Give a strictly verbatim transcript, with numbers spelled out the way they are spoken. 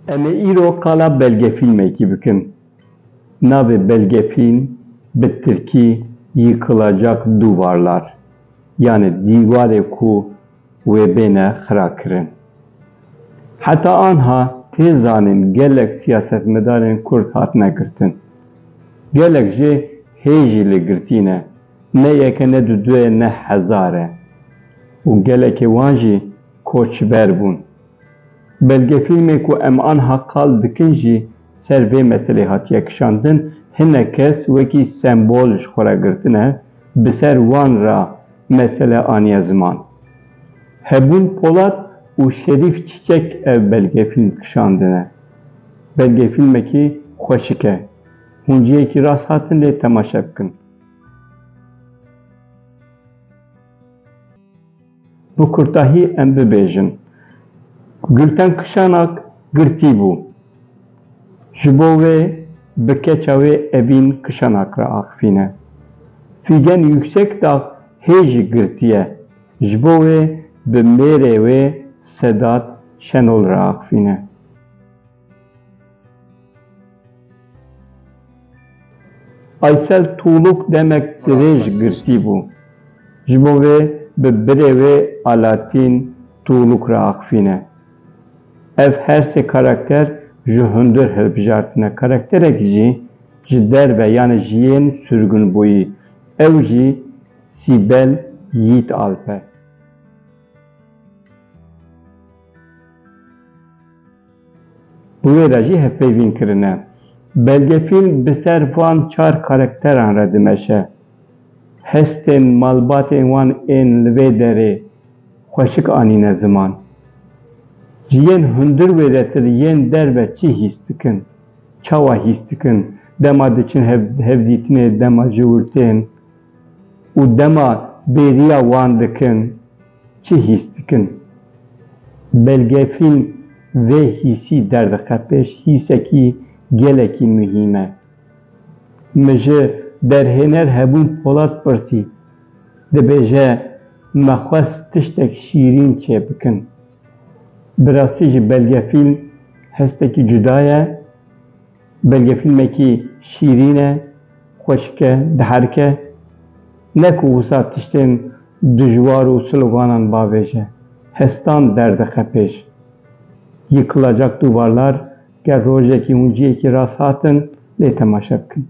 Em ê îro qala belgefîlmekî bikin. Navê belgefîlm bi tirkî Yıkılacak Duvarlar, yanî dîwarê ku wê bêne xirakirin. Heta anha tê zanîn gelek siyasetmedarên Kurd hatine girtin. Gelek jê hê jî li girtî ne, ne yek e, ne du du ye, ne hezar e. Û gelekê wan jî koçber bûn. Belgefîlmê ku em anha qal dikin jî ser vê meselê hatiye kişandin, hinek kes wekî sembol ji xwe re girtine, bi ser wan re mesele aniye ziman. Hebûn Polat û Şerîf Çiçek ev belgefîlm kişandine. Belgefîlmekî xweşik e. Hûn cihekî rast hatin lê temaşe bikin. Bi kurtahî em bibêjin, Gulten Kişanak girtî bû. Ji bo wê bi keça wê Evîn Kişanak re axifîne. Fîgen Yüksekdağ hê jî girtî ye. Ji bo wê bi mêrê wê Sedat Şenol re axifîne. Aysel Tuğluk demek dirêj girtî bû. Ji bo vê bi birê wê Alaaddin Tuğluk re axifîne. Ev her sê karakter ji hundir hilbijartine. Karakterek jî ji derve, yanî ji yên sürgûnbûyî. Ew jî Sîbel Yiğitalp e. Bi wê re jî hevpeyvîn kirine. Belgefîlm bi ser van çar karakteran re dimeşe. Hestên malbatên wan ên li vê derê xweşik anîne ziman. Ji yên hundir wêdetir yên derve çi hîs dikin? Çawa hîs dikin? Dema diçin hev-, hevdîtinê, dema ji wir tên û dema bêriya wan dikin, çi hîs dikin? Belgefîlm vê hîsî derdixe pêş, hîsekî gelekî muhîm e. Min ji derhêner Hebûn Polat pirsî, dibêje, me xwest tiştek şîrîn çêbikin. Bi rastî jî belgefîlm hestekî cuda ye. Belgefîlmekî şîrîn e, xweşik e, diherike. Ne ku wisa tiştên dijwar û sloganan bavêje. Hestan derdixe pêş. Yıkılacak Duvarlar, ger rojekî hûn cihekî rast hatin, lê temaşe bikin.